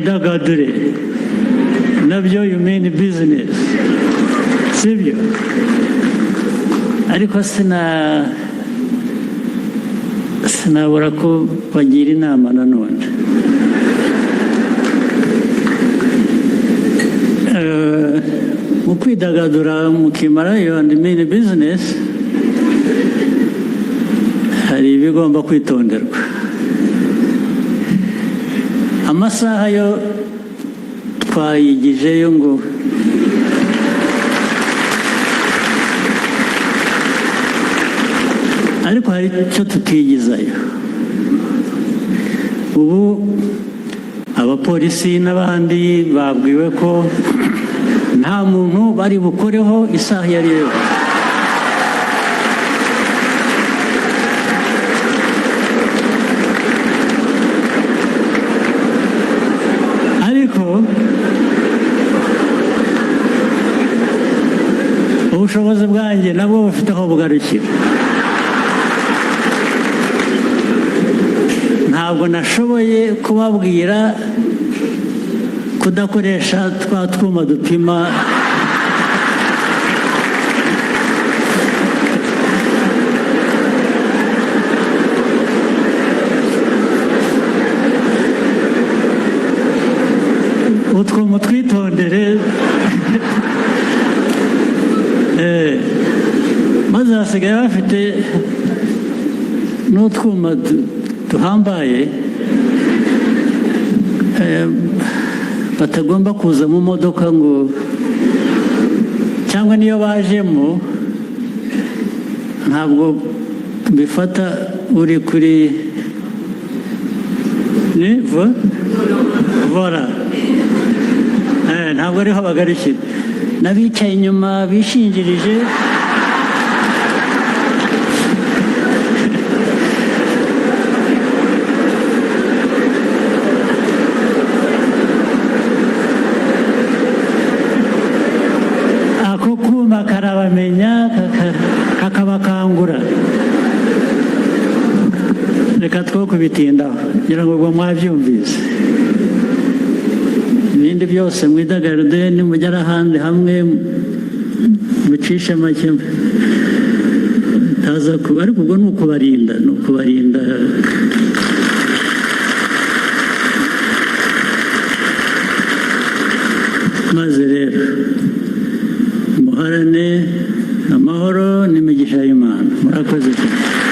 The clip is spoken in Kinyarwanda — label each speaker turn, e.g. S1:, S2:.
S1: Mwidagadure, nabyo you mean business, sibyo? Ariko sinabura ko bagira inama nanone. Mu kwidagadura mukimarayo and mean business, hari ibigomba kwitonderwa. Amasaha yo twayigijeyo ngo ariko hari icyo tutigizayo. Ubu abapolisi n'abandi babwiwe ko nta muntu bari bukoreho isaha iyo ari yo yose. Ariko ubushobozi bwanjye nabwo bufite aho bugarukira. Ntabwo nashoboye kubabwira kudakoresha twa twuma dupima. Utwo mutwitondere. Maze hasigaye bafite n'utwuma duhambaye, batagomba kuza mu modoka ngo cyangwa niyo bajemo ntabwo bifata uri kuri ni volant. Ntabwo ariho bagarukira, n'abicaye inyuma bishingirije. Ako kuma karabamenya, kakabakangura. Reka two kubitindaho, kugira ngo ubwo mwabyumvise. Ibindi byose mwidagadure, nimugera ahandi hamwe mucishe make taza ku, ariko ubwo ni ukubarinda, ni ukubarinda. Maze rero muharane amahoro n'imigisha y'Imana. Murakoze cyane.